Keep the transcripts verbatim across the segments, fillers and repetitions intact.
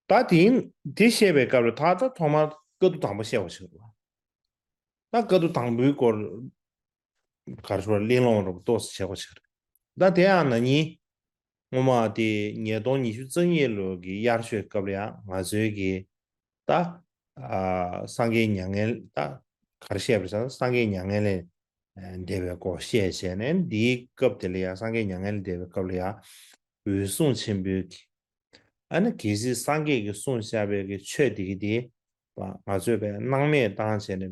ད་དེ་དེ་བཤད་པའི་སྐབས་ལ་ད་ལྟ་ཐོག་མར་བཀའ་བསྡུ་དང་པོ་བཤད་པ་ཞིག་རེད། ད་བཀའ་བསྡུ་དང་པོའི་སྐོར་ག་རེ་ཞུ་བ་གླེང་སློང་རོགས་ཏོག་ཙམ་བྱེད་དགོས་ཤིག་རེད། ད་དེ་ཡང་ན་ནིང་སྔོན་མ་དེ་ཉིས་སྟོང་ཉི་ཤུ་རྩ་གཉིས་ལོ་གི་དབྱར་ཆོས་སྐབས་ལ་ཡང་ང་ཚོའི་གི་ད་ཨ་སངས་རྒྱས་མྱ་ངན་ད་ག་རེ་བཤད་པ་ཟེར་ན་སངས་རྒྱས་མྱ་ངན་ལས་འདས་པའི་སྐོར་བཤད་བྱས་ནས་འདིའི་སྐབས་དེ་ལ་ཡང་སངས་རྒྱས་མྱ་ངན་ལས་འདས་པའི་སྐབས་ལ་ཡང་འོད་སྲུང་ཆེན་པོའི་གི་ཨ་ནི་གལ་སྲིད་སངས་རྒྱས་ཀྱིས་གསུངས་བཞག་པའི་གི་ཆོས་དེ་གི་དེ་ང་ཚོས་པའི་སྣང་མེད་བཏང་བྱས་ནས་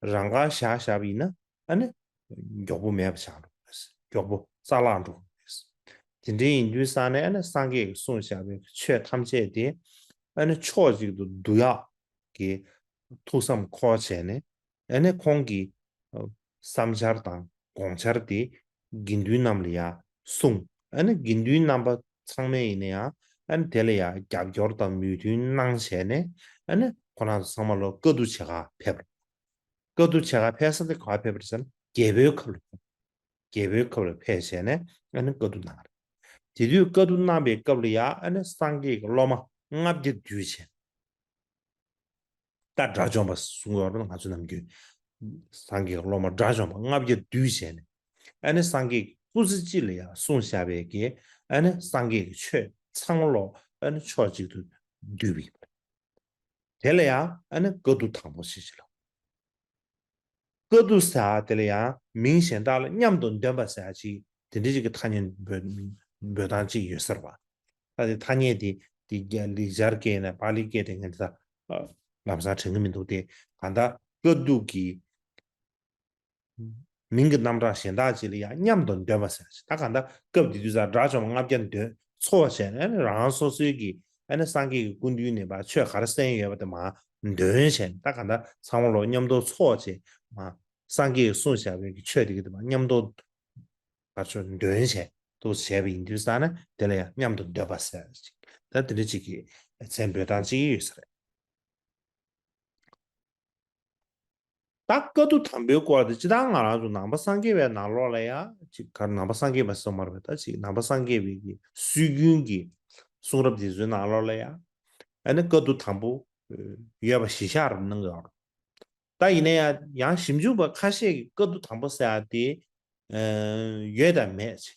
རང་དགར་བཞག་བཞག་པ་ཡིན་ན་ཨ་ནི་མགྱོགས་པོ་མེད་པ་ཆགས་འགྲོ་གི་རེད། མགྱོགས་པོ་རྩ་བརླག་འགྲོ་གི་རེད། དེ་འདྲའི་ཡིན་དུས་ཙང་ནས་ཨ་ནི་སངས་རྒྱས་ཀྱིས་གསུངས་བཞག་པའི་ཆོས་ཐམས་ཅད་དེ་ཨ་ནི་ཕྱོགས་གཅིག་ཏུ་བསྡུ་ཡག་གི་ཐུགས་བསམ་འཁོར་བྱས་ནས་ཨ་ནི་ཁོང་གི་བསམ་འཆར་དང་དགོངས་འཆར་དེ་དགེ་འདུན་རྣམས་ལ་ཡང་གསུངས། ཨ་ནི་དགེ་འདུན་རྣམ་པ་ཚང་མས་ཡིན་ན་ཡང་ཨ་ནི་དེ་ལ་ཡང་རྒྱབ་སྐྱོར་དང་མོས་མཐུན་གནང་བྱས་ནས་ཨ་ནི་ཁོ་རང་ཚོ་ཚང་མ་ལོ་བཀའ་བསྡུ་བྱེད་ག་ཕེབས། བཀའ་བསྡུ་བྱེད་ག་ཕེབས་ས་དེ་ག་པར་ཕེབས་པ་རེད་ཟེར་ན་རྒྱལ་པོའི་ཁབ་ལ་ཕེབས། རྒྱལ་པོའི་ཁབ་ལ་ཕེབས་བྱས་ནས་ཨ་ནི་བཀའ་བསྡུ་གནང་བ་རེད། དེ་དུས་བཀའ་བསྡུ་གནང་པའི་སྐབས་ལ་ཡང་ཨ་ནི་སངས་རྒྱས་ཀྱི་སློབ་མ་ལྔ་བརྒྱ་བསྡུས་བྱས། ད་དགྲ་བཅོམ་པ་གསུང་ཡོད་རེད། ང་ཚོ་ནམ་རྒྱུན་སངས་རྒྱས་ཀྱི་སློབ་མ་དགྲ་བཅོམ་པ་ལྔ་བརྒྱ་བསྡུས་བྱས་ནས་ཨ་ནི་སངས་རྒྱས་ཀྱི་སྐུ་ཚེ་གཅིག་ལ་ཡང་གསུངས་བཞག་པའི་གི་ཨ་ནི་སངས་རྒྱས་ཀྱི་ཆོས་ཚང་མ་ལོ་ཨ་ནི་ཕྱོགས་གཅིག་ཏུ་བསྡུས་པ་ཡིན་པ་རེད། དེ་ལ་ཡང་ཨ་ནི་བཀའ་བསྡུ་དང་པོ་ཞེས་བྱ་ལ། བཀའ་བསྡུ་ཟེར་དེ་ལ་ཡང་མིང་གཞན་དག་ལ་མཉམ་དུ་འདོན་པ་ཟེར་ཅིག་དེ་འདྲ་ཅིག་གི་ཐ་སྙད་འབོད་འབོད་སྟངས་ཅིག་ཡོད་ས་རེད་པ། ད་དེ་ཐ་སྙད་དེ་དེ་རྒྱ་ལེགས་སྦྱར་སྐད་ནས་པཱ་ལི་སྐད་དེ་ངས་ད་ལམ་སང་དྲན་གི་མི་འདུག་སྟེ། གང་ལྟར་བཀའ་བསྡུ་གི་མིང་གི་རྣམ་གྲངས་གཞན་དག་ཅིག་ལ་ཡང་མཉམ་དུ་འདོན་པ་ཟེར་ཅིག་ད་གང་ལྟར་སྐབས་དེ་དུས་ཙང་དགྲ་བཅོམ་ལྔ་བརྒྱ་འདོན་ཚོགས་བྱས་ནས་རང་སོ་སོའི་གི་ཨ་ནི་སངས་རྒྱས་ཀྱི་སྐུ་མདུན་ནས་པ་ཆོས་ག་རེ་གསན་ཡོད་པ་དེ་མར་འདོན་བྱས་ནས་ད་གང་ལྟར་ཚང་མ་ལོ་མཉམ་དུ་ཚོགས་བྱས་མར་སངས་རྒྱས་ཀྱིས་གསུངས་བཞག་པའི་གི་ཆོས་དེ་གི་དེ་མར་མཉམ་དུ་ག་ཚོད་འདོན་བྱས་འདུག་བྱས་པ་ཡིན་དུས་ཙང་ནས་དེ་ལ་ཡང་མཉམ་དུ་འདོན་པ་ཟེར་ཅིག་ད་དེ་འདྲ་ཅིག་གི་མཚན་འབོད་སྟངས་ཅིག་ཡོད་ས་རེད། ད་བཀའ་བསྡུ་དང་པོའི་སྐོར་དེ་སྤྱིར་བཏང་ང་རང་ཚོ་ནང་པ་སངས་རྒྱས་པའི་ནང་ལོགས་ལ་ཡང་ཅིག་ག་ནང་པ་སངས་རྒྱས་པ་སོགས་མ་རེད་པ། ད་ཅིག་ནང་པ་སངས་རྒྱས་པའི་གི་སྲོལ་རྒྱུན་གྱི་གསུང་རབ་དེ་ཚོའི་ནང་ལོགས་ལ་ཡང་ཨ་ནི་བཀའ་བསྡུ་དང་པོ་ཡོད་པ་གཞི་བཞག་རུ་གནང་གི་ཡོད་རེད། ད་ཡིན་ན་ཡང་ཡང་ཞིབ་འཇུག་པ་ཁ་ཤས་ཀྱིས་བཀའ་བསྡུ་དང་པོ་ཟེར་ཡ་དེ་ཡོད་དམ་མེད་ཅིག་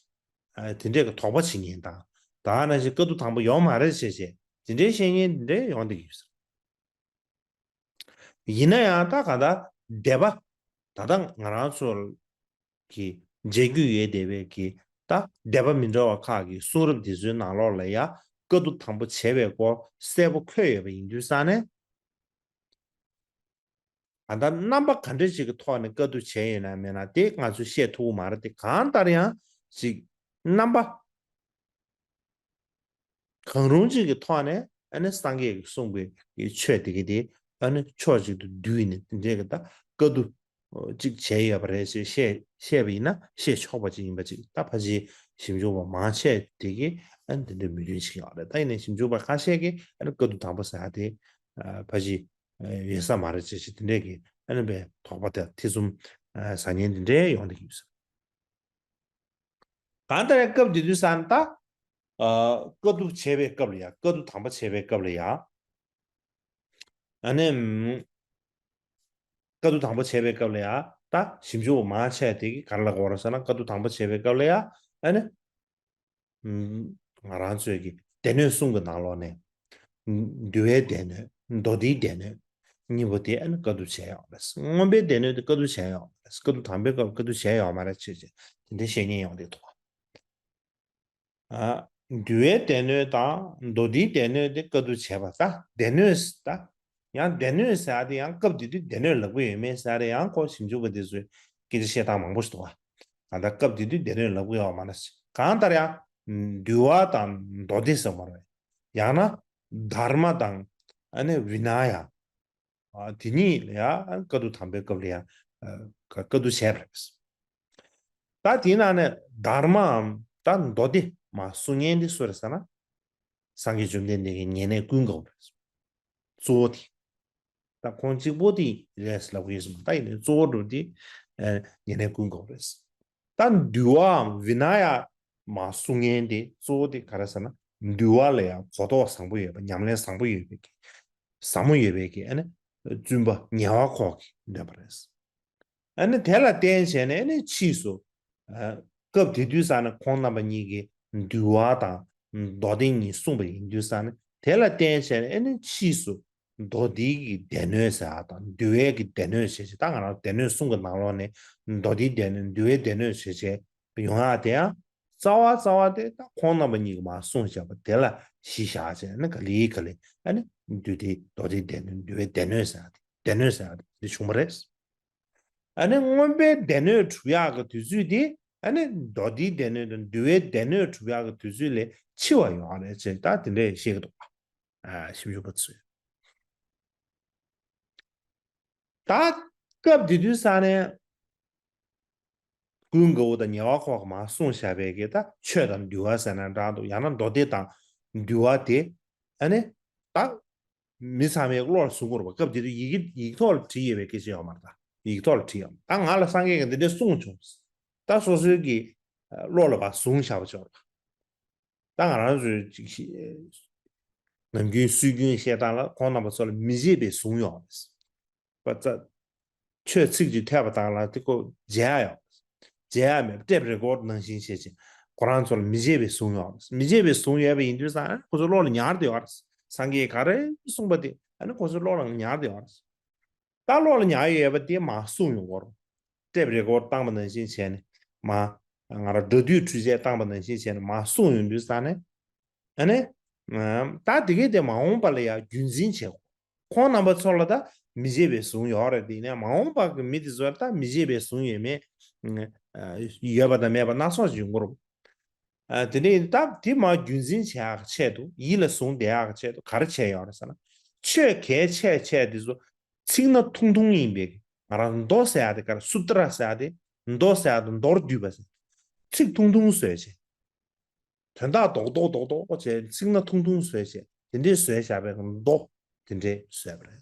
དེ་འདྲས་ཀྱི་དོགས་པ་བྱེད་མཁན་དང་ད་ནང་བཞིན་བཀའ་བསྡུ་དང་པོ་ཡོད་མ་རེད་ཅེས་བྱས་དེ་འདྲའི་བཤད་མཁན་དེ་འདྲས་ཡོང་བསྡད་ཀྱི་ཡོད་ས་རེད། ཡིན་ན་ཡང་ད་ག་ད་སྡེ་པ་ད་ལྟ་ང་རང་ཚོ་གི་མཇལ་རྒྱུ་ཡོད་བསྡད་པའི་གི་ད་སྡེ་པ་མི་འདྲ་བ་ཁག་གི་གསུང་རབ་དེ་ཚོའི་ནང་ལོགས་ལ་ཡང་བཀའ་བསྡུ་དང་པོ་བྱས་པའི་སྐོར་གསལ་པོ་འཁོད་ཡོད་པ་ཡིན་དུས་ཙང་ནས། ད་ལྟ་རྣམ་པ་ག་འདྲ་ཞིག་གི་ཐོག་ནས་བཀའ་བསྡུ་བྱས་ཡོད་ན་མེད་ན་དེ་ང་ཚོས་བཤད་ཐུབ་ཀྱི་མ་རེད་དེ། གང་ལྟར་ཡང་ཅིག་རྣམ་པ་གང་རུང་ཅིག་གི་ཐོག་ནས་ཨ་ནི་སངས་རྒྱས་ཀྱིས་གསུངས་པའི་ཆོས་དེ་གི་དེ་ཨ་ནི་ཕྱོགས་གཅིག་ཏུ་བསྡུས་ནས་དེ་འདྲའི་གི་ད་བཀའ་བསྡུ་ཅིག་བྱས་ཡོད་པ་རེད་ཅེས་བཤད་བཤད་པ་ཡིན་ན་བཤད་ཆོག་པ་ཅིག་ཡིན་པ་ཅིག་ད་ཕལ་ཆེར་ཞིབ་འཇུག་པ་མང་ཆེ་དེ་གི་ཨ་ནི་དེ་འདྲའི་མོས་མཐུན་བྱེད་ཀྱི་ཡོད་རེད། ད་ཡིན་ནའི་ཞིབ་འཇུག་པ་ཁ་ཤས་ཀྱིས་ཨ་ནི་བཀའ་བསྡུ་དང་པོ་ཟེར་ཡ་དེ་ཕལ་ཆེར་ཡོད་ས་མ་རེད་ཅེས་ཅིག་དེ་འདྲས་ཀྱི་ཨ་ནི་པའི་དོགས་པ་དང་ཐེ་ཚོམ་ཟ་མཁན་དེ་འདྲས་ཡོང་བསྡད་ཀྱི་ཡོད་ས། གང་ལྟར་སྐབས་དེ་དུས་ཙང་ད་བཀའ་བསྡུ་བྱས་པའི་སྐབས་ལ་ཡ་བཀའ་བསྡུ་དང་པོ་བྱས་པའི་སྐབས་ལ་ཡ་ཨ་ནི་བཀའ་བསྡུ་དང་པོ་བྱས་པའི་སྐབས་ལ་ཡ་ད་ཞིབ་འཇུག་པ་མང་ཆེ་དེ་གི་ག་རེ་ལབ་ཀྱི་ཡོད་རེད་ཟེར་ན་བཀའ་བསྡུ་དང་པོ་བྱས་པའི་སྐབས་ལ་ཡ་ཨ་ནི། ང་རང་ཚོའི་གི་སྡེ་སྣོད་གསུམ་གྱི་ནང་ལོགས་ནས། འདུལ་བའི་སྡེ་སྣོད། མདོ་སྡེའི་སྡེ་སྣོད། གཉིས་པོ་དེ་ཨ་ནི་བཀའ་བསྡུ་བྱས་ཡོད་རེད། མངོན་པའི་སྡེ་སྣོད་དེ་བཀའ་བསྡུ་བྱས་ཡོད་རེད། བཀའ་བསྡུ་དམ་པའི་སྐབས་བཀའ་བསྡུ་བྱས་ཡོད་མ་རེད་ཅེས་བྱས་དེ་འདྲའི་བཤད་མཁན་ཡོང་བསྡད་འདུག་ཨ། འདུལ་བའི་སྡེ་སྣོད་དང་མདོ་སྡེའི་སྡེ་སྣོད་དེ་བཀའ་བསྡུ་བྱས་པ་ད་སྡེ་སྣོད་ད། ཡང་སྡེ་སྣོད་ཟེར་ཡ་དེ་ཡང་སྐབས་དེ་དུས་སྡེ་སྣོད་ལབ་ཀྱི་ཡོད་མེད་ཟེར་ཡ་དེ་ཡང་ཁོ་ཞིབ་འཇུག་པ་དེ་ཚོས་སྐད་ཆ་བཤད་སྟངས་མང་པོ་ཞིག་འདུག་བ། ད་ལྟ་སྐབས་དེ་དུས་སྡེ་སྣོད་ལབ་ཀྱི་ཡོད་མ་རེད། གང་ལྟར་ཡང་འདུལ་བ་དང་མདོ་སྡེ་ཟེར་མ་རེད། ཡང་ན་དྷརྨ་དང་ཨ་ནི་བི་ནཱ་ཡ། ཨ། དེ་གཉིས་ལ་ཡང་བཀའ་བསྡུ་དམ་པའི་སྐབས་ལ་ཡང་ཨ་བཀའ་བསྡུ་བྱས་པ་རེད། ད་དེའི་ནང་ནས་དྷརྨའམ་ད་མདོ་སྡེ་མར་གསུང་མཁན་དེ་སུ་རེད་ཟེར་ན། སངས་རྒྱས་བཅོམ་ལྡན་འདས་ཀྱི་ཉེ་གནས་ཀུན་དགའ་བོ་རེད། གཙོ་བོ་དེ། ད་ཁོང་གཅིག་པོ་དེ་རེད་ལབ་ཀྱི་ཡོད་ཟེར་མ་ད་ཡིན་ནའི་གཙོ་བོ་འདྲ་བོ་དེ་ཨ་ཉེ་གནས་ཀུན་དགའ་བོ་རེད། ད་འདུལ་བའམ་བི་ནཱ་ཡ་མར་གསུང་མཁན་དེ་གཙོ་བོ་དེ་ག་རེ་ཟེར་ན་ འདུལ་བ་ལ་ཡང་གོ་རྟོགས་བཟང་པོ་ཡོད་པ། ཉམས་ལེན་བཟང་པོ་ཡོད་པའི་གི་ཟབ་མོ་ཡོད་པའི་གི་ཨ་ནི་བཙུན་པ་ཉེ་བ་ཁོག་གིས་འདོན་པ་རེད། ཨ་ནི་དེ་ལ་བརྟེན་བྱས་ནས་ཨ་ནི་ཕྱིས་སུ། ཨ། སྐབས་དེ་དུས་ཙ་ན་ཁོང་རྣམ་པ་གཉིས་ཀྱིས་འདུལ་བ་དང་མདོ་སྡེ་གཉིས་གསུངས་པ་ཡིན་དུས་ཙ་ན། དེ་ལ་བརྟེན་བྱས་ནས་ཨ་ནི་ཕྱིས་སུ་མདོ་སྡེ་གི་སྡེ་སྣོད་ཟེར་བ་དང་འདུལ་བའི་གི་སྡེ་སྣོད་ཟེར་བྱས། ད་ང་རང་སྡེ་སྣོད་གསུམ་གྱི་ནང་ལོགས་ནས་མདོ་སྡེའི་སྡེ་སྣོད། འདུལ་བའི་སྡེ་སྣོད་ཟེར་བྱས་ཡོང་ཡག་དེ་ཡང་རྩ་བ་རྩ་བ་དེ་ད་ཁོང་རྣམ་པ་གཉིས་ཀྱིས་མར་གསུངས་བཞག་པ་དེ་ལ་གཞི་བཞག་བྱས་ནས་ག་ལེ་ག་ལེ་ཨ་ནི་འདུལ་སྡེ་མདོ་སྡེའི་སྡེ་སྣོད། འདུལ་བའི་སྡེ་སྣོད་ཟེར་བ་དེ། སྡེ་སྣོད་ཟེར་བ་དེ་འདི་བྱུང་བ་རེད། ཨ་ནི་མངོན་པའི་སྡེ་སྣོད་གྲུབ་ཡག་གི་དུས་ཚོད་དེ་ཨ་ནི་མདོ་སྡེའི་སྡེ་སྣོད་དང་འདུལ་བའི་སྡེ་སྣོད་གྲུབ་ཡག་གི་དུས་ཚོད་ལས་ཕྱི་བ་ཡོད་རེད་ཅེས་ད་དེ་འདྲས་བཤད་ཀྱི་འདུག་པ། ཨ། ཞིབ་འཇུག་པ་ཚོས། ད་སྐབས་དེ་དུས་ཙ་ནས་ཀུན་དགའ་བོ་དང་ཉེ་བ་ཁོག་གིས་མར་གསུངས་བཞག་པའི་གི་ད་ཆོས་དང་འདུལ་བ་ཟེར་ན་འདྲ་འདུག། ཡང་ན་མདོ་སྡེ་དང་འདུལ་བ་དེ་ཨ་ནི་ད་མི་ཚང་མའི་བློ་ལ་ཟུག་གི་རེད་པ། སྐབས་དེ་དུས་ཡི་གེ་ཡིག་ཐོག་ལ་བྲིས་ཡོད་པའི་སྐད་ཆ་ཡོད་མ་རེད། ད་ཡིག་ཐོག་ལ་བྲིས་ཡོད། ད་ང་ལ་སངས་རྒྱས་ཀྱིས་འདི་འདྲས་གསུངས་བྱུང་། ད་སོ་སོའི་གི་བློ་ལ་ཕར་ཟུག་བཞག་པ་ཅིག་ཡོད་རེད་པ། ད་ང་རང་ཚོའི་ཅིག་ཤེས། ནམ་རྒྱུན་སྲོལ་རྒྱུན་བཤད་སྟངས་ལ་ཁོང་རྣམ་པ་ཚོ་ལ་མི་བརྗེད་པའི་གཟུངས་ཡོད་རེད་པ། ཆོས་ཚིག་གཅིག་ཐོས་པ་དང་ལ་དེ་ཁོ་བརྗེད་ཡག་ཡོད། བརྗེད་ཡག་མེད། ཊེབ་རེ་ཀོཌ་ནང་བཞིན་བྱས་བྱས་ཁོ་རང་ཚོ་ལ་མི་བརྗེད་པའི་གཟུངས་ཡོད་རེད། མི་བརྗེད་པའི་གཟུངས་ཡོད་པ་ཡིན་དུས་ཙང་ཁོ་ཚོ་བློ་ལ་ཉར་བསྡད་ཡོད་རེད། སངས་རྒྱས་ཀྱིས་ག་རེ་གསུངས་པ་དེ་ཨ་ནི་ཁོ་ཚོའི་བློ་ལ་ཉར་བསྡད་ཡོད་རེད། ད་བློ་ལ་ཉར་ཡོད་པ་དེ་མར་གསུངས་ཡོང་གི་རེད། ཊེབ་རེ་ཀོཌ་བཏང་པ་ནང་བཞིན་བྱས་ནས་མར། ང་རང་སྒྲ་སྡུད་འཕྲུལ་ཆས་བཏང་པ་ནང་བཞིན་བྱས་ནས་མར་གསུངས་ཡོང་དུས་ཙང་ནས། ཨ་ནི། ཨ། ད་དེ་གས་དེ་མ་འོངས་པ་ལ་ཡང་རྒྱུན་འཛིན་བྱེད་དགོས། ཁོང་རྣམ་པ་ཚོ་ལ་ད་མི་བརྗེད་པའི་གཟུངས་ཡོད་རེད། དེ་ནས་མ་འོངས་པ་གི་མི་དེ་ཚོ་ལ་ད་མི་བརྗེད་པའི་གཟུངས་ཡོད་མེད། ཨ། ཡོད་པ་དང་མེད་པ་སྣ་ཚོགས་ཤིག་ཡོང་གི་རེད། ཨ། དེ་ནས་ད་དེ་མར་རྒྱུན་འཛིན་བྱེད་ཡག་གི་ཆེད་དུ། ཡིད་ལ་བཟུང་བསྡད་ཡག་གི་ཆེད་དུ་ག་རེ་བྱས་ཡོད་རེད་ཟེར་ན། ཆོས་གལ་ཆེ་ཆེ་དེ་ཚོ་ཚིག་སྣ་ཐུང་ཐུང་ཡིན་པའི། ང་རང་མདོ་ཟེར་ཡག་དེ་ག་རེ། སུ་ཏྲ་ཟེར་ཡག་དེ། མདོ་ཟེར་ཡག་དེ་མདོར་བསྡུས་པ་ཟེར། ཚིག་ཐུང་ཐུང་བཟོས་བྱས། དོན་དག་རྡོག་རྡོག་རྡོག་རྡོག་བྱས། ཚིག་སྣ་ཐུང་ཐུང་བཟོས་བྱས། དེ་འདྲས་བཟོས་བཞག་པའི་མདོ་དེ་འདྲས་བཟོས་པ་རེད།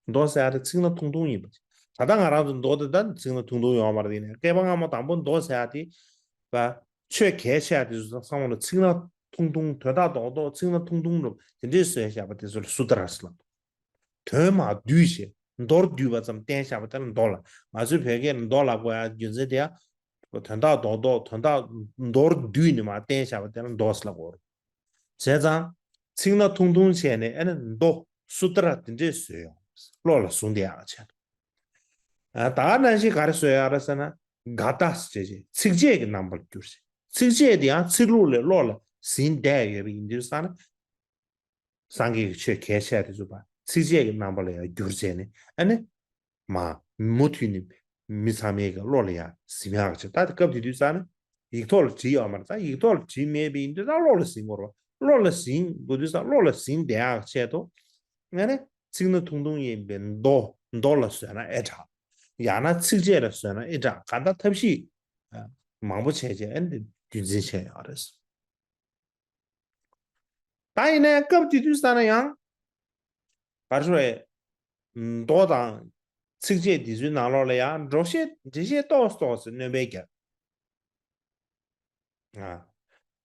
མདོ་ཟེར་ཡག་དེ་ཚིག་སྣ་ཐུང་ཐུང་ཡིན་པ། ད་ལྟ་ང་རང་ཚོ་མདོ་དེ་ད་ཚིག་སྣ་ཐུང་ཐུང་ཡོད་མ་རེད། ཡིན་ནའི་བསྐལ་པ་སྔ་མོ་དང་པོ་མདོ་ཟེར་ཡག་དེ་པ། ཆོས་གལ་ཆེ་ཡག་དེ་ཚོ་བསམ་བློ་ཚིག་སྣ་ཐུང་ཐུང་། དོན་དག་རྡོག་རྡོག་ཚིག་སྣ་ཐུང་ཐུང་འདྲ་པོ་དེ་འདྲས་བཟོས་བཞག་པ་དེ་ཚོ་ལ་སུ་ཏྲ་ཟེར་ལབ། དོན་མར་བསྡུས་བྱས་མདོར་བསྡུས་པ་ཙམ་བསྟན་བཞག་པ་དེ་ལ་མདོ་ལབ། ང་ཚོའི་བོད་སྐད་ལ་མདོ་ལབ་དགོས་ཡག་རྒྱུ་མཚན་དེ་ཡང་དོན་དག་རྡོག་རྡོག། དོན་དག་མདོར་བསྡུས་ནས་མར་བསྟན་བཞག་པ་དེ་ལ་མདོ་ཟེར་ལབ་དགོས་རེད། བྱས་ཙང་ཚིག་སྣ་ཐུང་ཐུང་བྱས་ནས་ཨ་ནི་མདོ་སུ་ཏྲ་དེ་འདྲས་བཟོས་ཡོང་། བློ་ལ་བཟུང་བསྡད་ཡག་ཆེད་དུ། ཨ། ད་ག་ནང་བཞིན་ག་རེ་བཟོས་ཡོད་རེད་ཟེར་ན། ག་ཏ་ཟེར་བྱས་ཚིགས་བཅད་ཀྱི་རྣམ་པར་བསྒྱུར་བྱས། ཚིགས་བཅད་དེ་ཡང་ཚིག་ལྷུག་ལས་བློ་ལ་ཟིན་བསྡད་ཡོད་པ་ཡིན་དུས་ཙང་ནས། སངས་རྒྱས་ཀྱི་ཆོས་གལ་ཆེ་དེ་ཚོ་པ་ཚིགས་བཅད་ཀྱི་རྣམ་པ་ལ་ཡང་བསྒྱུར་བྱས་ནས་ཨ་ནི། མ། མུ་མཐུད་ནས་མི་ཚང་མའི་གི་བློ་ལ་ཡང་ཟིན་ཡག་ཆེད། ད་སྐབས་དེ་དུས་ཙང་ནས་ཡིག་ཐོག་ལ་བྲིས་ཡོད་མ་རེད། ད་ཡིག་ཐོག་ལ་བྲིས་མེད་པ་ཡིན་དུས་ད་བློ་ལ་ཟིན་དགོས་རེད། བློ་ལ་ཟིན་དགོས་དུས་ཙང་བློ་ལ་ཟིན་བསྡད་ཡག་ཆེད་དུ། ཨ་ནི་ཚིག་སྣ་ཐུང་ཐུང་ཡིན་པའི་མདོ། མདོ་ལ་བཟོས་ན་ཨེ་དྲག། ཡང་ན་ཚིགས་བཅད་ལ་བཟོས་ན་ཨེ་དྲག། གང་ལྟར་ཐབས་ཤེས་མང་པོ་བྱས་བྱས་ཨ་ནི་རྒྱུན་འཛིན་བྱས་ཡོད་རེད། ད་ཡིན་ནའི་སྐབས་དེ་དུས་ཙ་ན་ཡང་། ག་རེ་ཞུ་དགོས་རེད། མདོ་དང་ཚིགས་བཅད་འདི་ཚོའི་ནང་ལོགས་ལ་ཡང་འགྲེལ་བཤད་འགྲེལ་བཤད་ཏོག་ཙམ་ཏོག་ཙམ་སྣོན་པ་བརྒྱབ།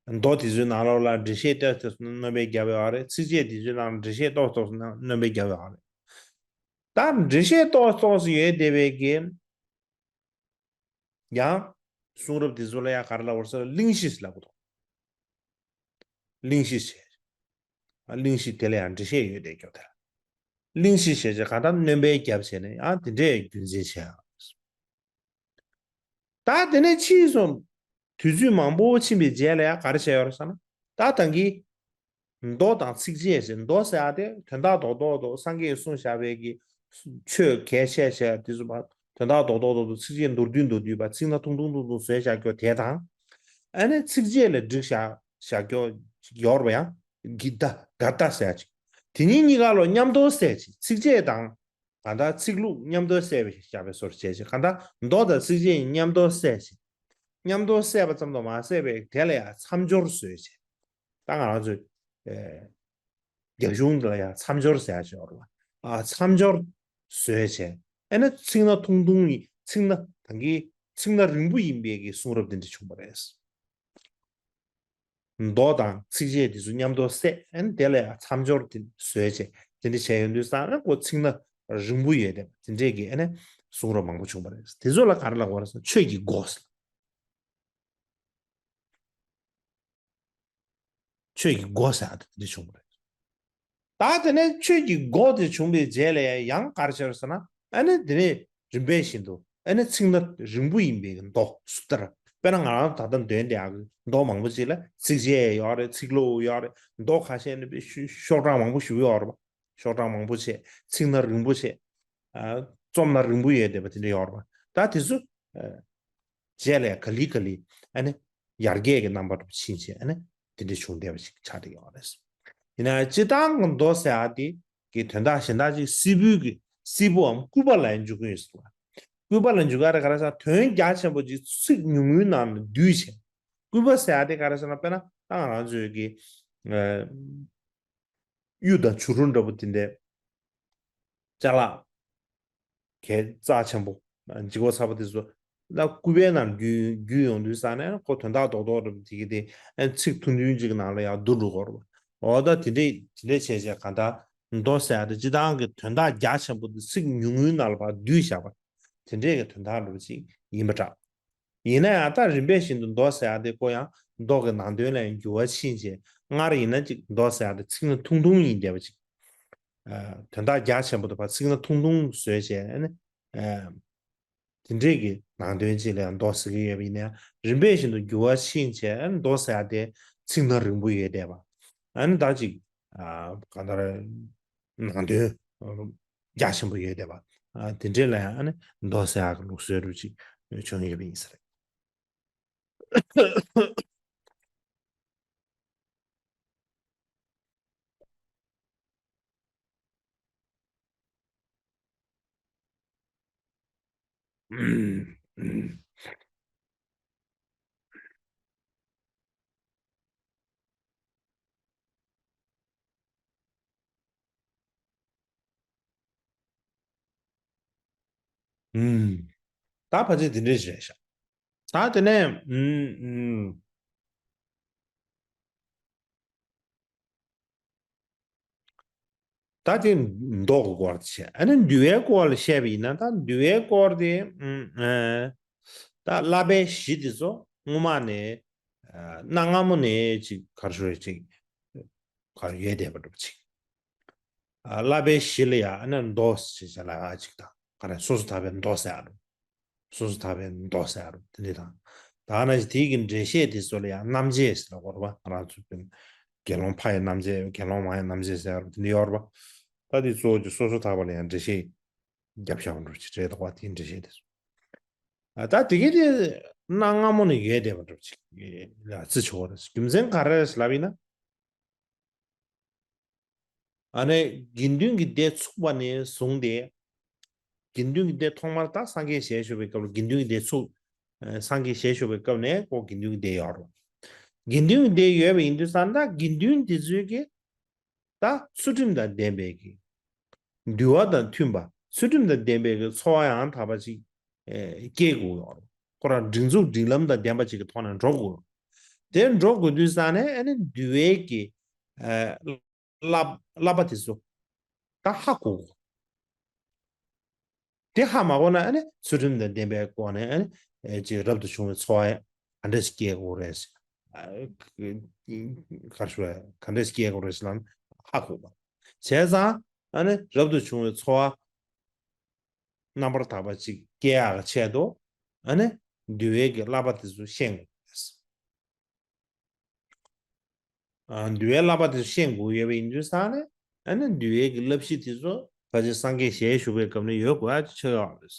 ཨ། མདོ་དེ་ཚོའི་ནང་ལོགས་ལ་འགྲེལ་བཤད་ཏོག་ཙམ་སྣོན་པ་བརྒྱབ་ཡོད་རེད། ཚིགས་བཅད་དེ་ཚོའི་ནང་འགྲེལ་བཤད་ཏོག་ཙམ་སྣོན་པ་བརྒྱབ་ཡོད་རེད། ད་འགྲེལ་བཤད་ཏོག་ཙམ་ཏོག་ཙམ་ཡོད་བསྡད་པའི་གི། ཡང་། གསུང་རབ་འདི་ཚོ་ལ་ཡང་ག་རེ་ལབ་དགོས་རེད་ཟེར་ན་གླེང་གཞི་ལབ་དགོས་འདུག། གླེང་གཞི་བྱས། གླེང་གཞི་དེ་ལ་ཡང་འགྲེལ་བཤད་ཡོད་བསྡད་རྒྱུ་དེ་ལ། གླེང་གཞི་བྱས་བྱས་གང་ལྟར་སྣོན་པ་བརྒྱབ་བྱས་ནས་ཡང་དེ་འདྲས་རྒྱུན་འཛིན་བྱས། ད་དེ་ནས་ཕྱིས་སུ་དུས་ཚོད་མང་པོ་ཕྱིན་པའི་རྗེས་ལ་ཡང་ག་རེ་བྱས་ཡོད་རེད་ཟེར་ན། ད་ད་གིན་མདོ་དང་ཚིགས་བཅད་ཟེར། མདོ་ཟེར་ཡག་དེ་དོན་དག་རྡོག་རྡོག་རྡོག་སངས་རྒྱས་ཀྱིས་གསུངས་བཞག་པའི་གི་ཆོས་གལ་ཆེ་ཆེ་དེ་ཚོ་པ། དོན་དག་རྡོག་རྡོག་རྡོག་རྡོག་ཚིགས་བཅད་མདོར་བསྡུས་མདོར་བསྡུས་པ། ཚིག་སྣ་ཐུང་ཐུང་ཐུང་ཐུང་བཟོས་བཞག་རྒྱུ་དེ་དང་། ཨ་ནི་ཚིགས་བཅད་ལ་བསྒྲིགས་བཞག་བཞག་རྒྱུ་ཡོད་རེད་པ། ཡང་གི་ད་ག་ད་ཟེར་ཡག་ཅིག། དེ་གཉིས་གཉིས་ཀ་ལོ་མཉམ་དུ་བསྲེས་ཅིག། ཚིགས་བཅད་དང་གང་ལྟར་ཚིག་ལྷུག་མཉམ་དུ་བསྲེས་པའི་བཞག་པའི་བཟོ་འདྲ་བྱས་ཅིག། གང་ལྟར་མདོ་དང་ཚིགས་བཅད་མཉམ་དུ་བསྲེས་ཅིག། མཉམ་དུ་བསྲེས་པ་ཙམ་དུ་མ་ཟད་པའི་དེ་ལ་ཡང་མཚམས་སྦྱོར་བཟོས་བྱས། ད་ང་རང་ཚོས། ཨེ། རྒྱ་གཞུང་འདི་ལ་ཡང་མཚམས་སྦྱོར་ཟེར་ཡག་ཅིག་ཡོད་རེད་པ། ཨ། མཚམས་སྦྱོར་བཟོས་བྱས། ཨ་ནི་ཚིག་སྣ་ཐུང་ཐུང་ཡིན། ཚིག་སྣ་ད་གིན་ཚིག་སྣ་རིང་པོ་ཡིན་པའི་གི་གསུང་རབ་འདི་འདྲ་བྱུང་བ་རེད། མདོ་དང་ཚིགས་བཅད་དེ་ཚོ་མཉམ་དུ་བསྲེས། ཨ་ནི་དེ་ལ་ཡང་མཚམས་སྦྱོར་དེ་བཟོས་བྱས་དེ་འདྲ་བྱས་ཡོང་དུས་ཙང་ན་ཁོ་ཚིག་སྣ་རིང་པོ་ཡོད་བསྡད་པ་དེ་འདྲས་ཀྱི་ཨ་ནི་གསུང་རབ་མང་པོ་བྱུང་བ་རེད། དེ་ཚོ་ལ་ག་རེ་ལབ་དགོས་རེད་ཟེར་ན་ཆོས་ཀྱི་སྒོ་ཟེར། ཆོས་ཀྱི་སྒོ་ཟེར་ཡག་དེ་འདྲ་བྱུང་བ་རེད། ད་དེ་ནས་ཆོས་ཀྱི་སྒོ་དེ་བྱུང་བའི་རྗེས་ལ་ཡང་ག་རེ་བྱས་ཟེར་ན། ཨ་ནི་དེ་ནས་རིམ་པས་བཞིན་དུ་ཨ་ནི་ཚིག་སྣ་རིང་པོ་ཡིན་པའི་མདོ་སུ་ལྟར། དཔེར་ན་ང་རང་ད་ལྟ་འདོན་བསྡད་ཡག་གི་མདོ་མང་པོ་ཅིག་ལ་ཚིགས་བཅད་ཡོད་རེད། ཚིག་ཀློག་ཡོད་རེད། མདོ་ཁ་ཤས་ནི་ཤོག་གྲངས་མང་པོ་ཞིག་ཡོད་རེད་པ། ཤོག་གྲངས་མང་པོ་བྱས། ཚིག་སྣ་རིང་པོ་བྱས། ཨ། རྩོམ་སྣ་རིང་པོ་ཡོད་བསྡད་པ་དེ་འདྲ་ཡོད་རེད་པ། ད་དེ་ཚོ་ཨ། རྗེས་ལ་ག་ལེ་ག་ལེ་ཨ་ནི་ཡར་རྒྱས་ཀྱི་རྣམ་པར་ཕྱིན་བྱས་ཨ་ནི་དེ་འདྲ་བྱུང་བསྡད་པ་ཞིག་ཆགས་བསྡད་ཡོད་རེད། ཡིན་ན་སྤྱིར་བཏང་གི་མདོ་ཟེར་ཡག་དེ་གི་དོན་དག་གཞན་དག་ཅིག་སིལ་བུའི་གི་སིལ་བུའམ་སྐུད་པ་ལ་འཇུག་གི་ཡོད་ཟེར་བ། སྐུད་པ་ལ་འཇུག་ཡག་དེ་ག་རེ་ཟེར་ན་དོན་རྒྱ་ཆེན་པོ་ཅིག་ཚིག་ཉུང་ངུའི་ནང་ལ་བསྡུས་བྱས། སྐུད་པ་ཟེར་ཡག་དེ་ག་རེ་ཟེར་ན་དཔེར་ན་ད་ང་རང་ཚོའི་གི་ཨ། གཡུ་དང་བྱུ་རུ་འདྲ་པོ་དེ་འདྲའི་ཅ་ལག་གས་རྩ་ཆེན་པོ་ལྗིད་ཁོག་ཚ་པོ་དེ་ཚོ་ལ་སྐུད་པའི་ནང་བརྒྱུས་བརྒྱུས་ཡོང་དུས་ཙང་ནས་ཁོ་དོན་དག་རྡོག་རྡོག་འདྲ་པོ་དེ་གི་དེ་ཚིག་ཐུང་ཐུང་ཅིག་ནང་ལ་ཡང་བསྡུ་འགྲོ་གི་རེད་པ། འོ་ད་དེ་འདྲས་དེ་འདྲས་བྱས་བྱས་གང་ལྟར་མདོ་ཟེར་ཡག་དེ་སྤྱིར་བཏང་གི་དོན་དག་རྒྱ་ཆེན་པོ་དེ་ཚིག་ཉུང་ངུའི་ནང་ལ་ཕར་བསྡུས་བཞག་པ་དེ་འདྲས་ཀྱི་དོན་དག་འདྲ་པོ་ཅིག་ཡིན་པ་འདྲ། ཡིན་ན་ཡང་ད་རིམ་པས་བཞིན་དུ་མདོ་ཟེར་ཡག་དེ་ཁོ་ཡང་མདོ་གི་ནང་དོན་ལ་ཡང་འགྱུར་བ་ཕྱིན་བྱས། སྔར་ཡིན་ན་ཅིག་མདོ་ཟེར་ཡག་དེ་ཚིག་སྣ་ཐུང་ཐུང་ཡིན་བསྡད་པ་ཅིག་ཨ། དོན་དག་རྒྱ་ཆེན་པོ་དེ་ཕར་ཚིག་སྣ་ཐུང་ཐུང་བཟོས་བྱས་ཨ་ནི། ཨ། དེ་འདྲས་ཀྱི་ནང་དོན་ཅིག་ལ་ཡང་མདོ་ཟེར་གྱི་ཡོད་པ་ཡིན་ན་ཡང་རིམ་པས་བཞིན་དུ་འགྱུར་བ་ཕྱིན་བྱས་ཨ་ནི་མདོ་ཟེར་ཡག་དེ་ཚིག་སྣ་རིང་པོ་ཡོད་བསྡད་པ། ཨ་ནི་ད་ཅིག་ཨ། གང་ལྟར་ནང་དོན་རྒྱ་ཆེན་པོ་ཡོད་བསྡད་པ། ཨ། དེ་འདྲས་ལ་ཡང་ཨ་ནི་མདོ་ཟེར་ཡག་གི་ལུགས་སྲོལ་འདྲ་པོ་ཅིག་བྱུང་ཡོད་པ་ཡིན་ས་རེད། ཨུམ། ད་ཕལ་ཆེར་དེ་འདྲས་རེད་ཤག་ད་དེ་ནས་ཨུམ་ཨུམ། ད་དེ་མདོ་གི་སྐོར་དེ་བཤད། ཨ་ནི་འདུལ་བའི་སྐོར་ལ་བཤད་པ་ཡིན་ན་ད་འདུལ་བའི་སྐོར་དེ་ཨུམ་ཨ། ད་བསླབ་པའི་གཞི་དེ་ཚོ་སྔོན་མ་ནས་ཨ། གནའ་སྔ་མོ་ནས་ཅིག་ག་རེ་ཞུ་རེད་ཅིག་ག་རེ་ཡོད་བསྡད་པ་འདྲ་པོ་ཅིག་ཨ། བསླབ་པའི་གཞི་ལ་ཡང་ཨ་ནི་མདོ་ཞེས་བྱ་ལ་ཡང་ཅིག་དང་ག་རེ་སོ་སོ་ཐར་པའི་མདོ་ཟེར་ཡག་རུ། སོ་སོ་ཐར་པའི་མདོ་ཟེར་ཡག་རུ་དེ་འདྲ་དང་། ད་ནང་བཞིན་དེའི་གི་འགྲེལ་བཤད་དེ་ཚོ་ལ་ཡང་རྣམ་འབྱེད་ཟེར་ལབ་ཀྱི་ཡོད་རེད་པ། ང་རང་ཚོ་དགེ་སློང་ཕ་ཡི་རྣམ་འབྱེད་དགེ་སློང་མ་ཡི་རྣམ་འབྱེད་ཟེར་ཡག་རུ་དེ་འདྲ་ཡོད་རེད་པ། ད་དེ་གཙོ་བོ་ཅིག་སོ་སོ་ཐར་པ་ལ་ཡང་འགྲེལ་བཤད་རྒྱབ་བཞག་པ་འདྲ་པོ་ཅིག་རེད་འདུག་པ། དེའི་འགྲེལ་བཤད་དེ་ཚོ། ཨ། ད་དེ་གི་དེ་གནའ་སྔ་མོ་ནས་ཡོད་བསྡད་པ་འདྲ་པོ་ཅིག་ལ་བརྩི་ཆོག་པ་རེད། རྒྱུ་མཚན་ག་རེ་རེད་ལབ་ཡིན་ན། ཨ་ནི་དགེ་འདུན་གྱི་སྡེ་ཚུགས་པ་ནས་བཟུང་སྟེ། དགེ་འདུན་གྱི་སྡེ་ཐོག་མར་ད་སངས་རྒྱས་ཞལ་བཞུགས་པའི་སྐབས་ལ་དགེ་འདུན་གྱི་སྡེ་ཚུགས། ཨ། སངས་རྒྱས་ཞལ་བཞུགས་པའི་སྐབས་ནས་ཁོ་དགེ་འདུན་གྱི་སྡེ་ཡོད་རེད། དགེ་འདུན་གྱི་སྡེ་ཡོད་པ་ཡིན་དུས་ཙང་ད་དགེ་འདུན་དེ་ཚོའི་གི་ད་ཚུལ་ཁྲིམས་དང་ལྡན་པའི་གི་འདུལ་བ་དང་མཐུན་པ། ཚུལ་ཁྲིམས་དང་ལྡན་པའི་གི་འཚོ་བ་ཡང་དག་པ་ཅིག་ཨེ། སྐྱེལ་དགོས་ཡོད་རེད། ཁོ་རང་སྒྲིག་འཛུགས་སྒྲིག་ལམ་དང་ལྡན་པ་ཅིག་གི་ཐོག་ནས་འགྲོ་དགོས་རེད། དེ་འགྲོ་དགོས་དུས་ཙང་ནས་ཨ་ནི་འདུལ་བའི་གི་ཨ། བསླབ་བསླབ་པ་དེ་ཚོ་ད་ཧ་གོ་དགོས། དེ་ཧ་མ་གོ་ན་ཨ་ནི་ཚུལ་ཁྲིམས་དང་ལྡན་པའི་སྒོ་ནས་ཨ་ནི་ཨེ། ཅིག་རབ་ཏུ་བྱུང་བའི་འཚོ་བ་ག་འདྲ་ཞིག་སྐྱེལ་དགོས་རེད། ཨ། ག་རེ་ཞུ་དགོས་རེད། ག་འདྲ་ཞིག་སྐྱེལ་དགོས་རེད་ཟེར་ལབ་ན་ཧ་གོ་བ། བྱས་ཙང་ཨ་ནི་རབ་ཏུ་བྱུང་བའི་འཚོ་བ་རྣམ་པར་དག་པ་ཅིག་སྐྱེལ་ཡག་གི་ཆེད་དུ་ཨ་ནི་འདུལ་བའི་གི་བསླབ་པ་དེ་ཚོ་ཤེས་དགོས་རེད། ཨ། འདུལ་བའི་བསླབ་པ་དེ་ཚོ་ཤེས་དགོས་ཡོད་པ་ཡིན་དུས་ཙང་ནས་ཨ་ནི་འདུལ་བའི་གི་བསླབ་གཞི་དེ་ཚོ་ཕལ་ཆེར་སངས་རྒྱས་ཞལ་བཞུགས་པའི་སྐབས་ནས་ཡོད་དགོས་ཡག་ཆགས་ཡོད་རེད།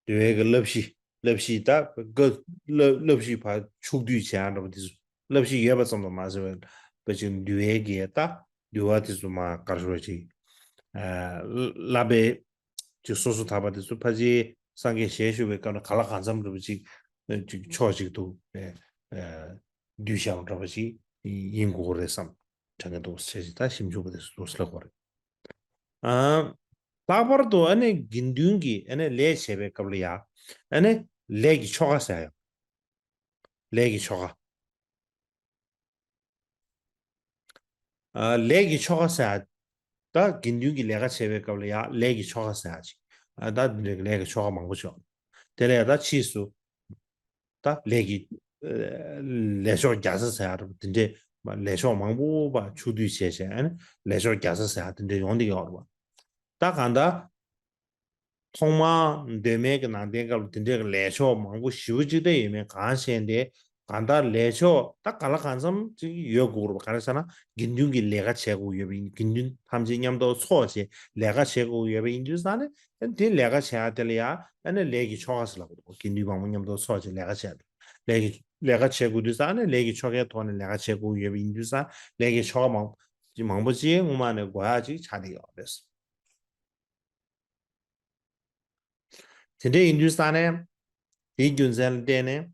འདུལ་བའི་གི་བསླབ་གཞི། བསླབ་གཞི་ད་བསླབ་བསླབ་གཞི་ཕར་ཕྱོགས་བསྡུས་བྱས་ཡག་འདྲ་པོ་དེ་ཚོ་བསླབ་གཞི་ཡོད་པ་ཙམ་དུ་མ་ཟད་པའི་ཕལ་ཆེར་འདུལ་བའི་གི་ད་འདུལ་བ་དེ་ཚོ་མར་ག་རེ་ཞུ་དགོས་རེད་ཅིག་ཨ། བསླབ་པའི་ཅིག་སོ་སོ་ཐར་པ་དེ་ཚོ་ཕལ་ཆེར་སངས་རྒྱས་ཞལ་བཞུགས་པའི་སྐབས་ནས་གང་ལ་གང་འཚམ་འདྲ་པོ་ཅིག་ཅིག་ཕྱོགས་གཅིག་ཏུ་ཨེ། ཨེ། བསྡུས་བཞག་པ་འདྲ་པོ་ཅིག་ཡིན་དགོས་རེད་བསམ་དྲན་གྱི་འདུག་ཟེར་ཅིག་ད་ཞིབ་འཇུག་པ་དེ་ཚོ་འདུག་ཟེར་ལབ་དགོས་རེད། ཨ། ལྷག་པར་དུ་ཨ་ནི་དགེ་འདུན་གྱི་ཨ་ནི་ལས་བྱེད་པའི་སྐབས་ལ་ཡ་ཨ་ནི་ལས་ཀྱི་ཆོ་ག་ཟེར་ཡ། ལས་ཀྱི་ཆོ་ག། ཨ་ལས་ཀྱི་ཆོ་ག་ཟེར་ཡ། ད་དགེ་འདུན་གྱི་ལས་ཀ་བྱེད་པའི་སྐབས་ལ་ཡ་ལས་ཀྱི་ཆོ་ག་ཟེར་ཡ་ཅིག་ཨ་ད་འདི་འདྲའི་ལས་ཀྱི་ཆོ་ག་མང་པོ་ཅིག་ཡོད། དེ་ལ་ཡ་ད་ཕྱིས་སུ་ད་ལས་ཀྱི་ཨ་ལས་ཆོག་རྒྱ་ཚ་ཟེར་ཡ་འདྲ་པོ་དེ་འདྲའི་ལས་ཆོག་མང་པོ་ཕར་ཕྱོགས་བསྡུས་བྱས་བྱས་ཨ་ནི་ལས་ཆོག་རྒྱ་ཚ་ཟེར་ཡ་དེ་འདྲ་ཡོང་བསྡད་ཡོད་རེད་པ། ད་གང་ལྟར། ཐོག་མར་གདོད་མའི་གི་ནང་བསྟན་སྐབས་ལ་དེ་འདྲའི་གི་ལས་ཆོག་མང་པོ་ཞེ་པོ་ཅིག་ད་ཡོད་མེད་གང་ཤེས་ཏེ། གང་ལྟར་ལས་ཆོག་ད་ག་ལ་གང་འཚམ་ཅིག་ཡོད་དགོས་རེད་པ། ག་རེ་ཟེར་ན་དགེ་འདུན་གྱི་ལས་ཀ་བྱེད་དགོས་ཡོད་པ་ཡིན། དགེ་འདུན་ཐམས་ཅད་མཉམ་དུ་ཚོགས་བྱས་ལས་ཀ་བྱེད་དགོས་ཡོད་པ་ཡིན་དུས་ཙང་ནས་དེ་ལས་ཀ་བྱེད་ཡ་དེ་ལ་ཡ་ཨ་ནི་ལས་ཀྱི་ཆོ་ག་ཟེར་ལབ་དགོས། དགེ་འདུན་མང་པོ་མཉམ་དུ་ཚོགས་བྱས་ལས་ཀ་བྱེད་དགོས། ལས་ཀྱི་ལས་ཀ་བྱེད་དགོས་དུས་ཙང་ནས་ལས་ཀྱི་ཆོ་གའི་ཐོག་ནས་ལས་ཀ་བྱེད་དགོས་ཡོད་པ་ཡིན་དུས་ཙང་ལས་ཀྱི་ཆོ་ག་མང་མང་པོ་ཅིག་སྔོན་མ་ནས་དགོས་ཡ་ཅིག་ཆགས་བསྡད་ཡོད་རེད། དེ་འདྲ་ཡིན་དུས་ཙང་ནས་དེའི་རྒྱུ་མཚན་ལ་བརྟེན་ནས་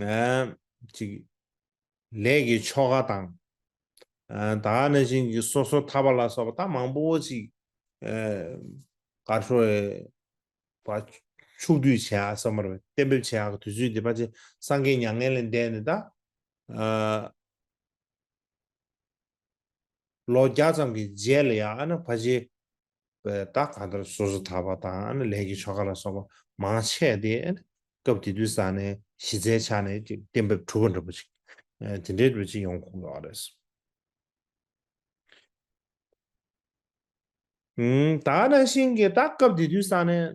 ཨ་ཅིག་ལས་ཀྱི་ཆོ་ག་དང་ཨ་ད་ག་ནང་བཞིན་གྱི་སོ་སོ་ཐར་པ་ལ་སོགས་པ་ད་མང་པོ་ཅིག་ཨ་ག་རེ་ཟེར་བ་ཕྱོགས་བསྡུས་བྱེད་ཡ་བསམ་པ་རེད། གཏན་འབེབས་བྱེད་ཡ་གི་དུས་ཚོད་འདི་ཕལ་ཆེར་སངས་རྒྱས་མྱ་ངན་ལས་འདས་ནས་ད་ཨ་ལོ་བརྒྱ་ཙམ་གྱི་རྗེས་ལ་ཡ་ཨ་ནི་ཕལ་ཆེར་པའི་ད་གང་ལྟར་སོ་སོ་ཐར་པ་དང་ཨ་ནི་ལས་ཀྱི་ཆོ་ག་ལ་སོགས་པ་མང་ཆེ་དེ་ཨ་ནི་སྐབས་དེ་དུས་ཙང་ནས་གཞི་རྩའི་ཆ་ནས་ཅིག་གཏན་འབེབས་གྲུབ་པ་འདྲ་པོ་ཅིག་ཨ་དེ་འདྲའི་འདྲ་པོ་ཅིག་ཡོང་ཁུངས་ཡོད་རེད། ཨུམ་ད་ག་ནང་བཞིན་གྱི་ད་སྐབས་དེ་དུས་ཙང་ནས།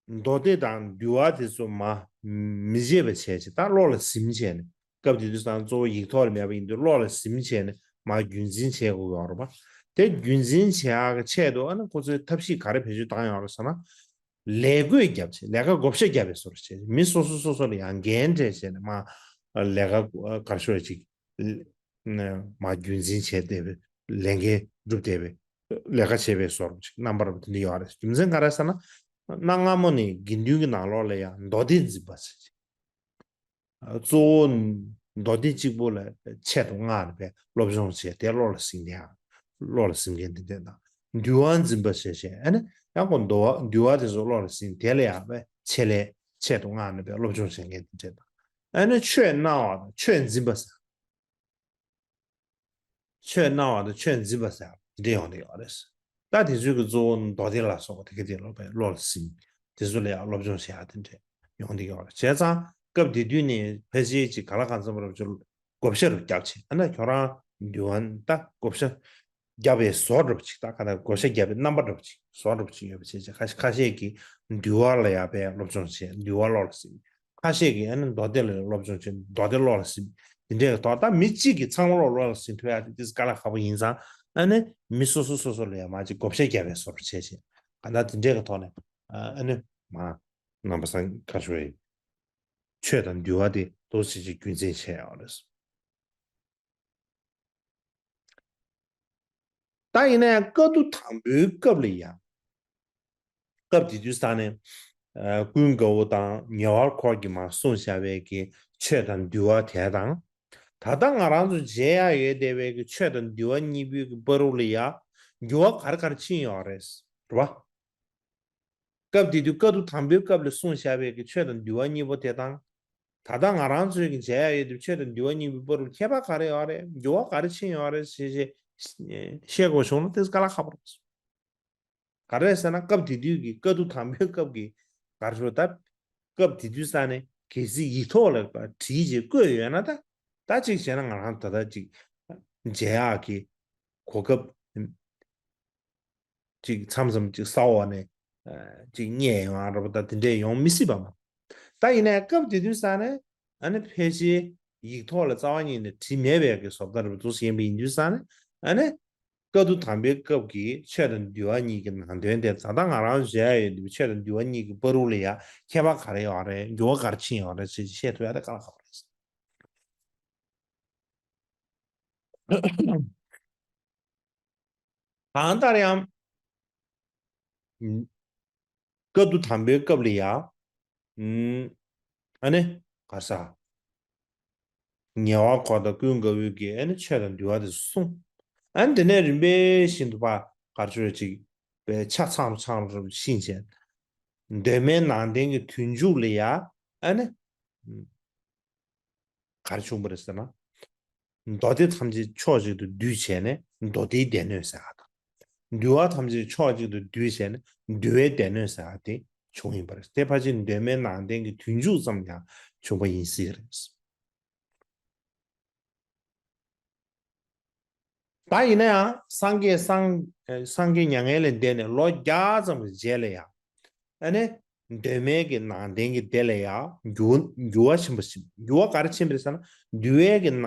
མདོ་སྡེ་དང་འདུལ་བ་དེ་ཚོ་མ་མི་བརྗེད་པ་བྱས་བྱས་ད་བློ་ལ་ཟིན་བྱས་ནས་སྐབས་དེ་དུས་ཙང་གཙོ་བོ་ཡིག་ཐོག་ལ་མེད་པ་ཡིན་དུས་བློ་ལ་ཟིན་བྱས་ནས་མ་རྒྱུན་འཛིན་བྱེད་དགོས་ཡོད་རེད་པ། དེ་རྒྱུན་འཛིན་བྱེད་ཡག་གི་ཆེད་དུ་ཨ་ནི་ཁོ་ཚོས་ཐབས་ཤེས་ག་རེ་བེད་སྤྱོད་བཏང་ཡོད་རེད་ཟེར་ན། ལས་བགོས་བརྒྱབ་བྱས་ལས་ཀ་བགོ་བཤའ་བརྒྱབ་པའི་བཟོ་འདྲ་བྱས་མི་སོ་སོ་སོ་སོ་ལ་ཡང་འགན་སྤྲད་བྱས་ནས་མ་ལས་ཀ་ག་རེ་ཞུ་རེད་ཅིག་མ་རྒྱུན་འཛིན་བྱས་བསྡད་པའི་ལས་འགན་སྒྲུབ་བསྡད་པའི་ལས་ཀ་བྱེད་པའི་བཟོ་འདྲ་ཅིག་རྣམ་པ་རབ་དེ་འདྲ་ཡོད་རེད། རྒྱུ་མཚན་ག་རེ་ཟེར་ན། གནའ་སྔ་མོ་ནས་དགེ་འདུན་གྱི་ནང་ལོགས་ལ་ཡང་མདོ་སྡེ་འཛིན་པ་ཟེར་ཅིག་གཙོ་བོ་མདོ་སྡེ་གཅིག་པོ་ལ་ཆེད་དུ་མངགས་ནས་པའི་སློབ་སྦྱོང་བྱས་དེ་བློ་ལ་ཟིན་ཡ། བློ་ལ་ཟིན་མཁན་དེ་འདྲ་དང་། འདུལ་བ་འཛིན་པ་ཞེས་བྱས་ཨ་ནི་ཡང་ཁོ་འདུལ་བ་འདུལ་བ་དེ་ཚོ་བློ་ལ་ཟིན་དེ་ལ་ཡང་པའི་ཆེད་ལས་ཆེད་དུ་མངགས་ནས་པའི་སློབ་སྦྱོང་བྱེད་མཁན་དེ་འདྲ་དང་། ཨ་ནི་ཆོས་གནང་བ་དང་ཆོས་འཛིན་པ་ཟེར། ཆོས་གནང་བ་དང་ཆོས་འཛིན་པ་ཟེར་དེ་འདྲ་ཡོང་བསྡད་ཡོད་རེད། ད་དེ་ཚོའི་གི་གཙོ་བོ་མདོ་སྡེ་ལ་སོགས་པ་དེ་ག་དེ་ལ་བློ་ལ་ཟིན། དེ་ཚོ་ལ་ཡང་སློབ་སྦྱོང་བྱེད་ཡག་དེ་འདྲ་ཡོང་བསྡད་ཡོད་རེད། བྱས་ཙང་སྐབས་དེ་དུས་ནས་ཕལ་ཆེར་ཅིག་ག་ལ་གང་འཚམ་རབ་ཅིག་བགོ་བཤའ་རུ་བརྒྱབ་བྱས་ཨ་ན་ཁྱོད་རང་འདུལ་བ་ད་བགོ་བཤའ་བརྒྱབ་པའི་བཟོ་འདྲ་པོ་ཅིག་ད་ག་ད་བགོ་བཤའ་བརྒྱབ་པའི་རྣམ་པ་འདྲ་པོ་ཅིག་བཟོ་འདྲ་པོ་ཅིག་ཡོད་པ་བྱས་བྱས་ཁ་ཤས་ཁ་ཤས་ཀྱིས་འདུལ་བ་ལ་ཡང་པའི་སློབ་སྦྱོང་བྱས་འདུལ་བ་བློ་ལ་ཟིན། ཁ་ཤས་ཀྱིས་ཨ་ནི་མདོ་སྡེ་ལ་སློབ་སྦྱོང་བྱས་མདོ་སྡེ་བློ་ལ་ཟིན། འདི་འདྲའི་ཐོག་ད་མི་གཅིག་གིས་ཚང་མ་བློ་བློ་ལ་ཟིན་ཐུབ་ཡ་དེ་ཏིས་དཀའ་ལས་ཁག་པོ་ཡིན་ཙང་ཨ་ནི་མི་སོ་སོ་སོ་སོ་ལ་ཡང་མ་གཅིག་བགོ་བཤའ་བརྒྱབ་པའི་བཟོ་འདྲ་བྱས་བྱས་ག་ད་འདི་འདྲའི་གི་ཐོག་ནས་ཨ་ནི་མ་རྣམ་པ་སངས་ཁ་ཤོ་ཡི་ཆོས་དང་འདུལ་བ་དེ་ཏོག་ཙམ་ཅིག་རྒྱུན་འཛིན་བྱས་ཡོད་རེད། ད་ཡིན་ན་ཡང་བཀའ་བསྡུ་དང་པོའི་སྐབས་ལ་ཡང་། སྐབས་དེ་དུས་ས་ནས་ཀུན་དགའ་བོ་དང་ཉེ་བར་འཁོར་གྱིས་མར་གསུངས་བཞག་པའི་གི་ཆོས་དང་འདུལ་བ་དེ་དང་། ད་ལྟ་ང་རང་ཚོ་མཇལ་ཡག་ཡོད་བསྡད་པའི་གི་ཆོས་དང་འདུལ་བ་གཉིས་པོའི་གི་བར་དུ་ལ་ཡང་འགྱུར་བ་ག་རེ་ག་རེ་ཕྱིན་ཡོད་རེད། རེད་བ། སྐབས་དེ་དུས་བཀའ་བསྡུ་དང་པོའི་སྐབས་ལ་གསུངས་བཞག་པའི་གི་ཆོས་དང་འདུལ་བ་གཉིས་པོ་དེ་དང་། ད་ལྟ་ང་རང་ཚོའི་གི་མཇལ་ཡག་ཡོད་དུས་ཆོས་དང་འདུལ་བ་གཉིས་པོའི་བར་དུ་ཁྱད་པར་ག་རེ་ཡོད་རེད། འགྱུར་བ་ག་རེ་ཕྱིན་ཡོད་རེད་ཞེས་ཞེས་བཤད་དགོས་བྱུང་ན་དེ་དཀའ་ལས་ཁག་པོ་རེད། ག་རེ་ཟེར་ན་སྐབས་དེ་དུས་ཀྱི་བཀའ་བསྡུ་དང་པོའི་སྐབས་ཀྱི་ག་རེ་ཞུ་ད། སྐབས་དེ་དུས་ས་ནས་གལ་སྲིད་ཡིག་ཐོག་ལ་བྲིས་བྱས་བཀོད་ཡོད་ན་ད། ད་ཅིག་བྱས་ན་ང་རང་ད་ལྟ་ཅིག་མཇལ་ཡག་གི་གོ་སྐབས་ཅིག་མཚམས་མཚམས་ཅིག་ས་འོག་ནས་ཅིག་རྙེད་ཡོང་ཨ་ར་བ་ད་དེ་འདྲས་ཡོང་མི་སྲིད་པ་མ། ད་ཡིན་ནའི་སྐབས་དེ་དུས་ས་ནས་ཨ་ནི་ཕལ་ཆེར་ཡིག་ཐོག་ལ་རྩ་བ་ཉིད་ནས་བྲིས་མེད་པའི་གི་བཟོ་ལྟ་རུ་འདུག་ཟིན་པ་ཡིན་དུས་ས་ནས་ཨ་ནི། བཀའ་བསྡུ་དམ་པའི་སྐབས་ཀྱི་ཆོས་དང་འདུལ་བ་གཉིས་ཀྱི་ནང་དོན་དེ་ད་ལྟ་ང་རང་མཇལ་ཡ་ཡོད་འདུག་ཆོས་དང་འདུལ་བ་གཉིས་ཀྱི་བར་དུ་ལ་ཡ་ཁྱད་པར་ག་རེ་ཡོད་རེད། འགྱུར་བ་ག་རེ་ཕྱིན་ཡོད་རེད་ཅེས་བཤད་ཐུབ་ཡ་དེ་དཀའ་ལས་ཁག་པོ་རེད། གང་ལྟར་ཡང་། བཀའ་བསྡུ་དམ་པའི་སྐབས་ལ་ཡ། ཨུམ། ཨ་ནི། ག་ས། ཉེ་བར་འཁོར་དང་ཀུན་དགའ་བོས་ཀྱིས་ཨ་ནི་ཆོས་དང་འདུལ་བ་དེ་གསུངས། ཨ་ནི་དེ་ནས་རིམ་པས་བཞིན་དུ་ཕར་ག་རེ་ཞུ་རེད་ཅིག་པའི་ཆ་ཚང་རུ་ཚང་རུ་ཕྱིན་བྱས། གདོད་མའི་ནང་བསྟན་གྱི་དུས་མཇུག་ལ་ཡ་ཨ་ནི། ག་རེ་བྱུང་བ་རེད་ཟེར་ན། མདོ་སྡེ་ཐམས་ཅད་ཕྱོགས་གཅིག་ཏུ་བསྡུས་བྱས་ནས་མདོ་སྡེའི་སྡེ་སྣོད་ཟེར་བ་དང་། འདུལ་བ་ཐམས་ཅད་ཕྱོགས་གཅིག་ཏུ་བསྡུས་བྱས་ནས་འདུལ་བའི་སྡེ་སྣོད་ཟེར་བ་དེ་བྱུང་ཡིན་པ་རེད། དེ་ཕལ་ཆེར་གདོད་མའི་ནང་བསྟན་གྱི་དུས་མཇུག་ཙམ་ཡང་བྱུང་བ་ཡིན་སྲིད་རེད། ད་ཡིན་ན་ཡང་སངས་རྒྱས་སངས་སངས་རྒྱས་མྱ་ངན་ལས་འདས་ནས་ལོ་བརྒྱ་ཙམ་གྱི་རྗེས་ལ་ཡང་ཨ་ནི་གདོད་མའི་གི་ནང་བསྟན་གྱི་སྡེ་ལ་ཡང་འགྱུར་འགྱུར་བ་ཕྱིན་པ་ཞིག་འགྱུར་བ་ག་རེ་ཕྱིན་པ་རེད་ཟེར་ན། འདུལ་བའི་གི་ནང་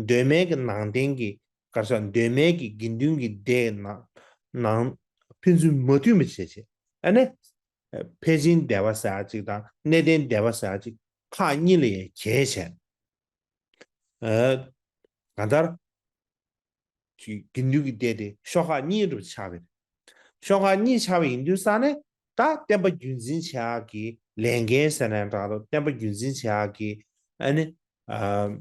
གདོད་མའི་གི་ནང་བསྟན་གྱི་ག་རེ་ཟེར། གདོད་མའི་གི་དགེ་འདུན་གྱི་སྡེ་ནང་ནང་ཕན་ཚུན་མ་མཐུན་པ་བྱས་བྱས་ཨ་ནི་ཕན་ཆད་སྡེ་པ་ཟེར་ཡ་གཅིག་དང་གནས་བརྟན་སྡེ་པ་ཟེར་ཡ་གཅིག་ཁག་གཉིས་ལ་ཡང་གྱེས་བྱས། ཨ། གང་ལྟར། དགེ་འདུན་གྱི་སྡེ་དེ་ཤོག་ཁག་གཉིས་འགྲོ་ཆགས་པས། ཤོག་ཁག་གཉིས་ཆགས་པ་ཡིན་དུས་ཙང་ནས་ད་བསྟན་པ་རྒྱུན་འཛིན་བྱེད་ཡག་གི་ལས་འགན་ཟེར་ན་འདྲ་འདུག་བསྟན་པ་རྒྱུན་འཛིན་བྱེད་ཡག་གི་ཨ་ནི། ཨ།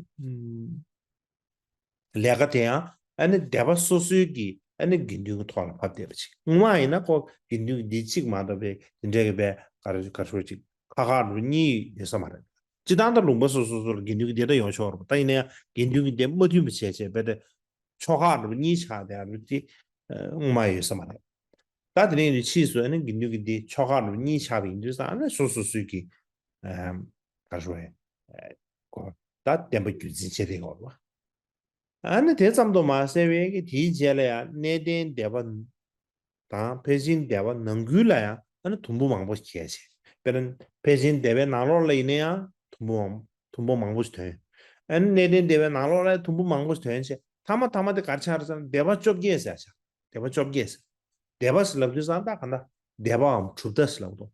ལས་ཀ་དེ་ཡང་ཨ་ནི་སྡེ་པ་སོ་སོའི་གི་ཨ་ནི་དགེ་འདུན་གྱི་ཐོག་ལ་ཕབ་བསྡད་པ་ཅིག་སྔོན་མ་ཡིན་ན་ཁོ་དགེ་འདུན་གྱི་སྡེ་གཅིག་མ་གཏོགས་པའི་དེ་འདྲའི་གི་བའི་ག་རེ་ག་རེ་ཞུ་ཅིག་ཁག་ཁག་རུ་གཉིས་ཡོད་ས་མ་རེད། སྤྱིར་བཏང་ད་ལུང་པ་སོ་སོ་སོ་ལ་དགེ་འདུན་གྱི་སྡེ་ད་ཡོང་ཆོག་རུ་ད་ཡིན་ན་ཡང་དགེ་འདུན་གྱི་སྡེ་མ་མཐུན་པ་བྱས་བྱས་བས་ཏེ་ཆོ་ག་རུ་གཉིས་ཆགས་བསྡད་རུ་དེ་སྔོན་མ་ཡོད་ས་མ་རེད། ད་དེ་ནས་ཡིན་དུས་ཕྱིས་སུ་ཨ་ནི་དགེ་འདུན་གྱི་སྡེ་ཆོ་ག་རུ་གཉིས་ཆགས་པ་ཡིན་དུས་ཙང་ཨ་ནི་སོ་སོ་སོའི་གི་ག་རེ་ཞུ་དགོས་རེད། ད་བསྟན་པ་རྒྱུན་འཛིན་བྱེད་བསྡད་ཡོད་རེད་བ། ཨ་ནི་དེ་ཙམ་དུ་མ་ཟད་པའི་གི་དེའི་རྗེས་ལ་ཡང་གནས་བརྟན་སྡེ་པ་དང་ཕལ་ཆེར་སྡེ་པ་ནང་ཁུལ་ལ་ཡང་ཨ་ནི་དུམ་བུ་མང་པོ་གྱེས་བྱས། དཔེར་ན་ཕལ་ཆེར་སྡེ་པའི་ནང་ལོགས་ལ་ཡིན་ན་ཡང་དུམ་བུ་མང་དུམ་བུ་མང་པོ་ཞིག་ཐོན། ཨ་ནི་གནས་བརྟན་སྡེ་པའི་ནང་ལོགས་ལ་ཡང་དུམ་བུ་མང་པོ་ཞིག་ཐོན་བྱས་མཐའ་མ་མཐའ་མ་དེ་ག་རེ་ཆགས་རེད་ཟེར་ན་སྡེ་པ་བཅོ་བརྒྱད་ཟེར་ཆགས། སྡེ་པ་བཅོ་བརྒྱད་ཟེར། སྡེ་པ་ཟེར་ལབ་དུས་ཙང་ད་ག་འདྲ་སྡེ་པའམ་གྲུབ་མཐའ་ཟེར་ལབ་འདུག་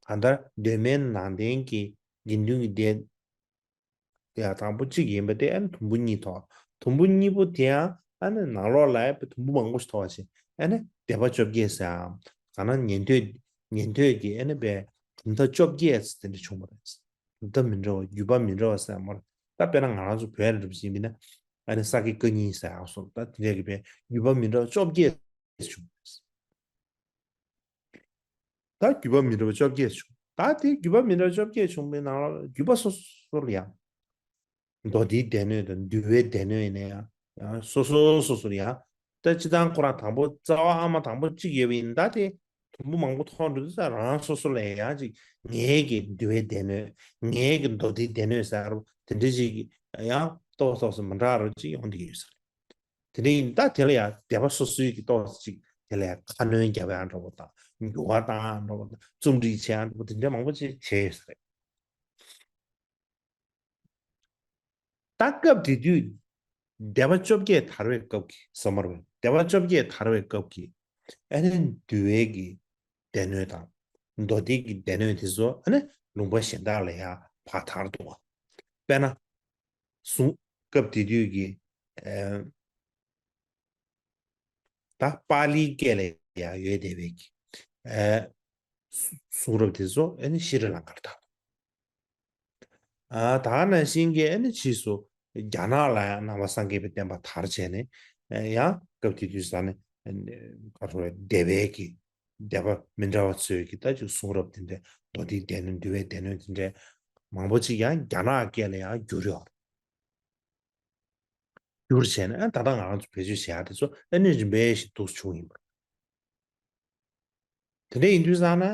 གང་ལྟར་གདོད་མའི་ནང་བསྟན་གྱི་དགེ་འདུན་གྱི་སྡེ། ཡ་དང་པོ་གཅིག་ཡིན་པ་དེ་ཨ་ནི་དུམ་བུ་གཉིས་ཐོགས། དུམ་བུ་གཉིས་པོ་དེའང་ཨ་ནི་ནང་ལོགས་ལ་ཡ་དུམ་བུ་མང་པོ་ཞིག་ཐོགས་བྱས་ཨ་ནི་སྡེ་པ་བཅོ་བརྒྱད་ཟེར་ཡང་གང་ན་ཉན་ཐོས་ཉན་ཐོས་ཀྱི་ཨ་ནི་པའི་གྲུབ་མཐའ་བཅོ་བརྒྱད་ཟེར་དེ་འདྲ་བྱུང་བ་རེད། གྲུབ་མཐའ་མི་འདྲ་བ་བརྒྱུད་པ་མི་འདྲ་བ་ཟེར་མོ་ད་དཔེར་ན་ང་རང་ཚོ་བོད་ལ་འགྲོ་བཞིན་པ་ཡིན་ན་ཨ་ནི་ས་དགེ་བཀའ་རྙིང་ཟེར་ཡང་སོང་ད་དེ་འདྲ་གི་པའི་བརྒྱུད་པ་མི་འདྲ་བ་བཅོ་བརྒྱད་བྱུང་བ་རེད། ད་བརྒྱུད་པ་མི་འདྲ་བ་བཅོ་བརྒྱད་བྱུང་། ད་དེ་བརྒྱུད་པ་མི་འདྲ་བ་བཅོ་བརྒྱད་བྱུང་བའི་ནང་ལ་བརྒྱུད་པ་སོ་སོ་ལ་ཡང་མདོ་སྡེའི་སྡེ་སྣོད་དང་འདུལ་བའི་སྡེ་སྣོད་ཡིན་ན་ཡང་ཡང་སོ་སོ་སོ་སོ་ལ་ཡང་ད་སྤྱིར་བཏང་ཁོ་རང་དང་པོ་རྩ་བ་ཨ་མ་དང་པོ་གཅིག་ཡོད་པ་ཡིན་ད་དེ་དུམ་བུ་མང་པོ་མཐོང་འགྲོ་དུས་ཙང་རང་སོ་སོ་ལ་ཡང་ཅིག་ངའི་གི་འདུལ་བའི་སྡེ་སྣོད་ངའི་གི་མདོ་སྡེའི་སྡེ་སྣོད་ཟེར་དེ་འདྲ་ཅིག་ཡང་ཏོག་ཏོག་སུ་མི་འདྲ་རུ་ཅིག་ཡོང་བསྡད་ཡོད་ས་རེད། དེ་འདྲ་ཡིན་ད་དེ་ལ་ཡང་སྡེ་པ་སོ་སོའི་གི་ཏོག་ཙམ་ཅིག་དེ་ལ་ཡང་ཁ་སྣོན་རྒྱབ་ཡག་འདྲ་པོ་དང་འགྱུར་བ་བཏང་ཡག་འདྲ་པོ་དང་རྩོམ་སྒྲིག་བྱེད་ཡག་འདྲ་པོ་དེ་འདྲ་མང་པོ་ཅིག་བྱས་ཡོད་ས་རེད། ད་སྐབས་དེ་དུས་སྡེ་པ་བཅོ་བརྒྱད་དར་བའི་སྐབས་ཀྱི་ས་མར་བས་སྡེ་པ་བཅོ་བརྒྱད་དར་བའི་སྐབས་ཀྱི་ཨ་ནི་འདུལ་བའི་གི་སྡེ་སྣོད་དང་མདོ་སྡེ་གི་སྡེ་སྣོད་དེ་ཚོ་ཨ་ནི་ལུང་པ་གཞན་དག་ལ་ཡང་ཕར་དར་འདུག་བ། དཔེར་ན། གསུང་སྐབས་དེ་དུས་ཀྱི་ཨ་ད་པཱ་ལིའི་སྐད་ལ་ཡང་ཡོད་བསྡད་པའི་གི་ཨ་གསུང་རབ་དེ་ཚོ་ཨ་ནི་ཤྲི་ལང་ཀར་དར། ཨ་ད་ནང་བཞིན་གྱི་ཨ་ནི་ཕྱིས་སུ་རྒྱ་ནག་ལ་ཡང་ནང་པ་སངས་རྒྱས་པའི་བསྟན་པ་དར་བྱས་ནས་ཡང་སྐབས་དེ་དུས་ས་ནས་ག་རེ་སྡེ་པའི་གི་སྡེ་པ་མི་འདྲ་བ་ཚོས་ཀྱི་ད་ཅིག་གསུང་རབ་དེ་འདྲའི་མདོ་སྡེའི་སྡེ་སྣོད་འདུལ་བའི་སྡེ་སྣོད་དེ་འདྲའི་མང་པོ་ཅིག་ཡང་རྒྱ་ནག་སྐད་ལ་ཡང་བསྒྱུར་ཡོད། བསྒྱུར་བྱས་ནས་ཨ་ད་ལྟ་ང་རང་ཚོ་བེད་སྤྱོད་བྱེད་ཡག་དེ་ཚོ་ཨ་ནི་རིམ་པས་ཤིག་འདུག་བྱུང་ཡིན་པ། དེ་འདྲ་ཡིན་དུས་ཙང་ན་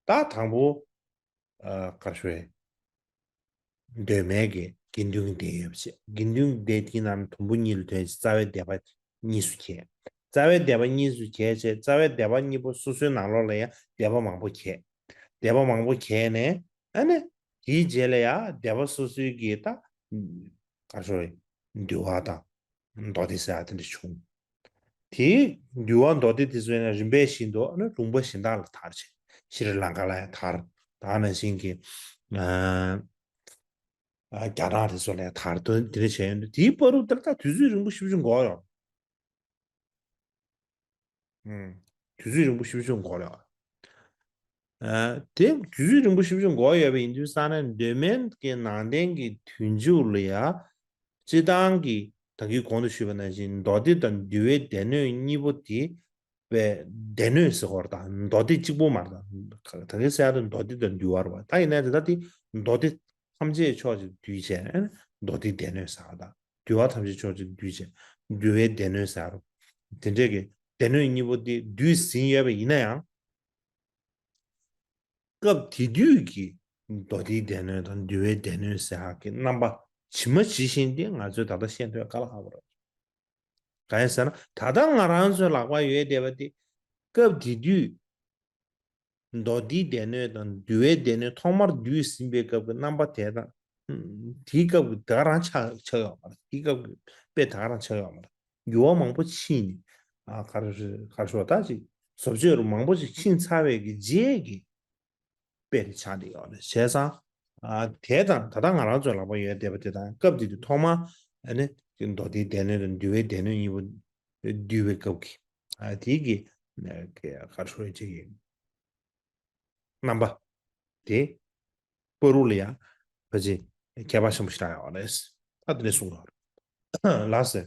ད་དང་པོ་ཨ་ག་རེ་ཞུ་རེད། གདོད་མའི་གི་དགེ་འདུན་གྱི་སྡེ་ཡོད་པ་བྱས་དགེ་འདུན་གྱི་སྡེ་དེའི་ནང་ནས་དུམ་བུ་གཉིས་ལ་ཐོན་ཅིག་རྩ་བའི་སྡེ་པ་གཉིས་སུ་གྱེས། རྩ་བའི་སྡེ་པ་གཉིས་སུ་གྱེས་བྱས་རྩ་བའི་སྡེ་པ་གཉིས་པོ་སོ་སོའི་ནང་ལོགས་ལ་ཡང་སྡེ་པ་མང་པོ་གྱེས། སྡེ་པ་མང་པོ་གྱེས་ནས་ཨ་ནི་དེའི་རྗེས་ལ་ཡང་སྡེ་པ་སོ་སོའི་གི་ད་ག་རེ་ཞུ་རེད། འདུལ་བ་དང་མདོ་སྡེ་ཟེར་ཡ་དེ་འདྲ་བྱུང་། དེའི་འདུལ་བ་མདོ་སྡེ་དེ་ཚོ་ཡང་རིམ་པས་བཞིན་དུ་ཨ་ནི་ལུང་པ་གཞན་དག་ལ་དར་ཕྱིན། ཤྲི་ལང་ཀ་ལ་ཡང་དར། ད་ནང་བཞིན་གྱི་ཨ་ཨ་རྒྱ་ནག་དེ་ཚོ་ལ་ཡང་དར་དོན་དེ་འདྲ་བྱས་ཡོད་འདུག་དེའི་བར་དུ་དེར་ད་དུས་ཚོད་རིང་པོ་ཞེ་པོ་ཅིག་འགོར་ཡོད། ཨུམ། དུས་ཚོད་རིང་པོ་ཞེ་པོ་ཅིག་འགོར་ཡོད། ཨ་དེ་དུས་ཚོད་རིང་པོ་ཞེ་པོ་ཅིག་འགོར་ཡོད་པ་ཡིན་དུས་ཙང་ནས་གདོད་མའི་གི་ནང་བསྟན་གྱི་དུས་མཇུག་ལ་ཡ། སྤྱིར་བཏང་གི་ད་གིན་གོང་དུ་ཞུས་པ་ནང་བཞིན་མདོ་སྡེ་དང་འདུལ་བའི་སྡེ་སྣོད་གཉིས་པོ་དེ་པའི་སྡེ་སྣོད་ཟེར་བ་དང་མདོ་སྡེ་གཅིག་པོ་མ་རེད། ད་གིན་ཟེར་ཡ་དེ་མདོ་སྡེ་དང་འདུལ་བ་རེད་བ། ད་ཡིན་ནའི་དེ་ད་དེ་མདོ་སྡེ་ཐམས་ཅད་ཕྱོགས་གཅིག་ཏུ་བསྡུས་བྱས་ནས་མདོ་སྡེའི་སྡེ་སྣོད་ཟེར་བ་དང་། འདུལ་བ་ཐམས་ཅད་ཕྱོགས་གཅིག་འདུས་བྱས། འདུལ་བའི་སྡེ་སྣོད་ཟེར་རོ། དེ་འདྲས་ཀྱི་སྡེ་སྣོད་གཉིས་པོ་དེ་འདུས་ཟིན་ཡོད་པ་ཡིན་ན་ཡང་། སྐབས་དེ་དུས་ཀྱི་མདོ་སྡེའི་སྡེ་སྣོད་དང་འདུལ་བའི་སྡེ་སྣོད་ཟེར་ཡག་གི་རྣམ་པ་ཇི་མ་ཇི་བཞིན་དེ་ང་ཚོས་ད་ལྟ་ཤེས་ཐུབ་དཀའ་ལས་ཁག་པོ་རེད། གང་ཡིན་ཟེར་ན་ད་ལྟ་ང་རང་ཚོའི་ལག་པར་ཡོད་བསྡད་པ་དེ། སྐབས་དེ་དུས་མདོ་སྡེའི་སྡེ་སྣོད་དང་འདུལ་བའི་སྡེ་སྣོད་ཐོག་མར་འདུས་ཟིན་པའི་སྐབས་ཀྱི་རྣམ་པ་དེ་དང་། ཨུམ། དེའི་སྐབས་ཀྱི་དེ་ག་རང་ཆགས་ཆགས་ཡོད་མ་རེད། དེའི་སྐབས་ཀྱི་དཔེ་དེ་ག་རང་ཆགས་ཡོད་མ་རེད། འགྱུར་བ་མང་པོ་ཕྱིན་ནས། ཨ། ག་རེ་ག་རེ་ཞུ་བ། ད་ཅིག་བཟོ་བཅོས་རུ་མང་པོ་ཞིག་ཕྱིན་ཚར་བའི་གི་རྗེས་ཀྱི་དཔེ་རེ་ཆགས་བསྡད་ཡོད་རེད། བྱས་ཙང་། ཨ། དེ་དང་ད་ལྟ་ང་རང་ཚོའི་ལག་པར་ཡོད་བསྡད་པ་དེ་དང་སྐབས་དེ་དུས་ཐོག་མ། ཨ་ནི་མདོ་སྡེའི་སྡེ་སྣོད་དང་འདུལ་བའི་སྡེ་སྣོད་གཉིས་པོ་འདུས་པའི་སྐབས་ཀྱི། ཨ། དེའི་གི། ཨ། ག་རེ་ཞུ་བ། ཅིག་གི་རྣམ་པ་དེ་བར་དུ་ལ་ཡང་ཕལ་ཆེར་ཁྱད་པར་ཆེན་པོ་ཞིག་རག་ཡོད་རེད། ད་དེ་ནས་གསུང་གི་ཡོད་རེད། ལགས་སོ།